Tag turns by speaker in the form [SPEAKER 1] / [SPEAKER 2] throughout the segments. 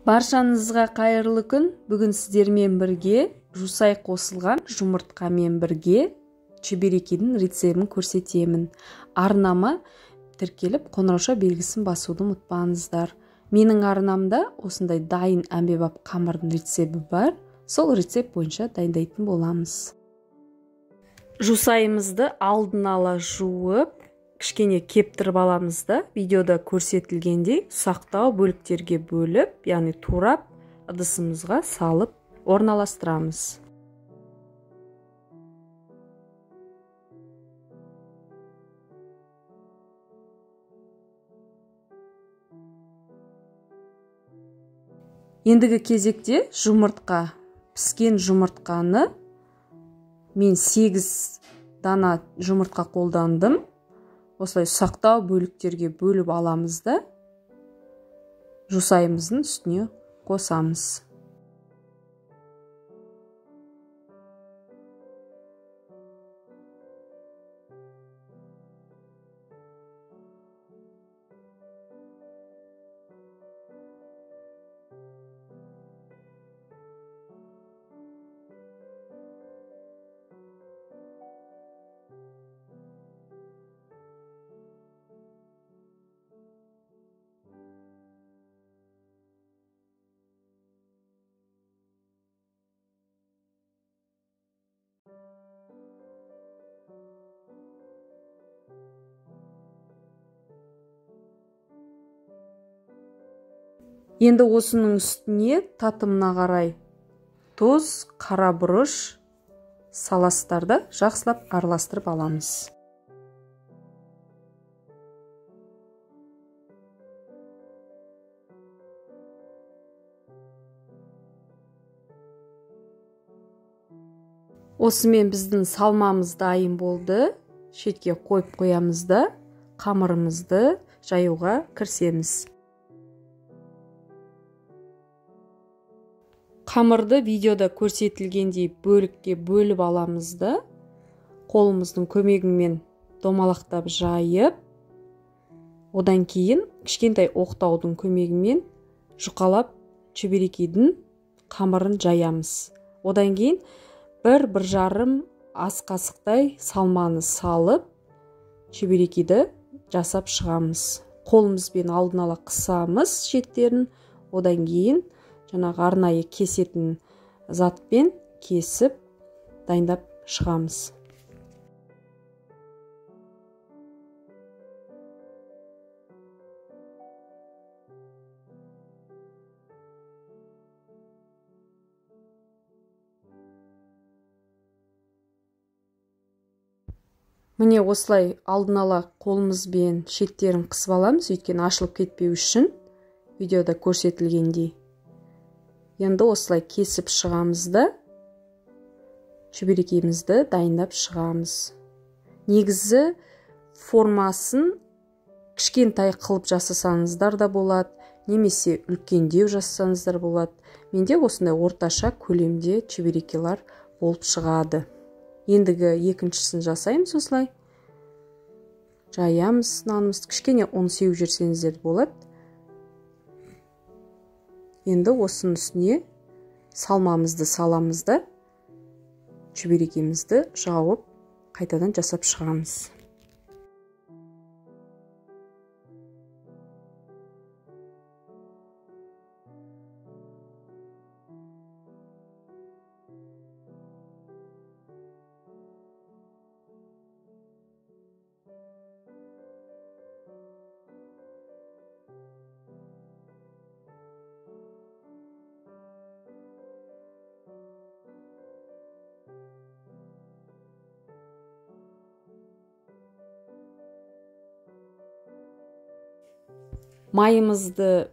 [SPEAKER 1] Баршаңызға қайырлы күн. Бүгін сіздермен бірге жусай қосылған жұмыртқамен бірге чеберекидің рецебін көрсетемін. Арнама тіркеліп, қоңырауша белгісін басуды ұмытпаңыздар. Менің арнамда осындай дайын әмбебап қамырдың рецебі бар. Сол рецепт бойынша дайындайтын боламыз. Жусайымызды алдын ала жуып, кішкене кептіріп аламыз да, видеода көрсетілгендей ұсақтау бөліктерге бөліп, яғни турап, ыдысымызға салып орналастырамыз. Ендігі кезекте жұмыртқа, піскен жұмыртқаны мен 8 дана жұмыртқа қолдандым. Осылай ұсақтау бөліктерге бөліп аламыз да, жусайымыздың үстіне қосамыз. Енді осының үстіне татымына қарай тұз, қара бұрыш саласыздар да жақсылап араластырып аламыз. Осымен біздің салмамыз дайын болды. Шетке қойып қоямыз да, қамырымызды жаюға кірісеміз. Қамырды видеода көрсетілгендей бөлікке бөліп аламыз да, қолымыздың көмегімен домалақтап жайып, одан кейін кішкентай оқтаудың көмегімен жұқалап чеберекидің қамырын жаямыз. Одан кейін 1-1,5 ас қасықтай салманы салып, чеберекиді жасап шығамыз. Қолымызбен алдын ала қысамыз шеттерін, одан кейін жаңағы арнайы кесетін затпен кесіп дайындап шығамыз. Міне осылай алдын ала қолымызбен шеттерін қысып аламыз, өйткені ашылып кетпеу үшін видеода көрсетілгендей. Енді осылай кесіп шығамыз да, чеберекемізді дайындап шығамыз. Негізі формасын кішкентай қылып жасасаңыздар да болады, немесе үлкендеу жасасаңыздар болады. Менде осындай орташа көлемде чеберекелер болып шығады. Ендігі екіншісін жасаймыз осылай. Жаямыз нанымызды, кішкене ұн сеуіп жіберсеңіздер болады. Енді осының үстіне салмамызды саламыз да, чеберекемізді жауып, қайтадан жасап шығамыз. Майымызды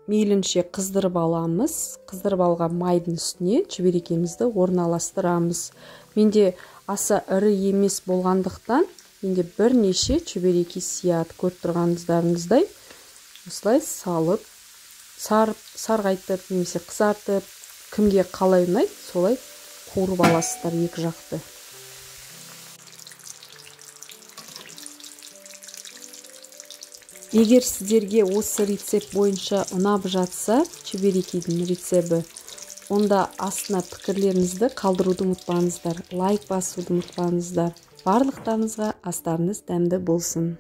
[SPEAKER 1] мейлінше қыздырып аламыз. Қыздырып алған майдың үстіне чеберекемізді орналастырамыз. Менде аса ірі емес болғандықтан, менде бірнеше чебереки сияды. Көріп тұрғаныңыздарыңыздай осылай салып, сарғайтып немесе қызартып, кімге қалай ұнайды, солай қуырып аласыздар екі жақты. Егер сіздерге осы рецепт бойынша ұнап жатса, чеберекидің рецепті, онда астына пікірлеріңізді қалдыруды ұмытпаңыздар, лайк басуды ұмытпаңыздар. Барлықтарыңызға астарыңыз дәмді болсын.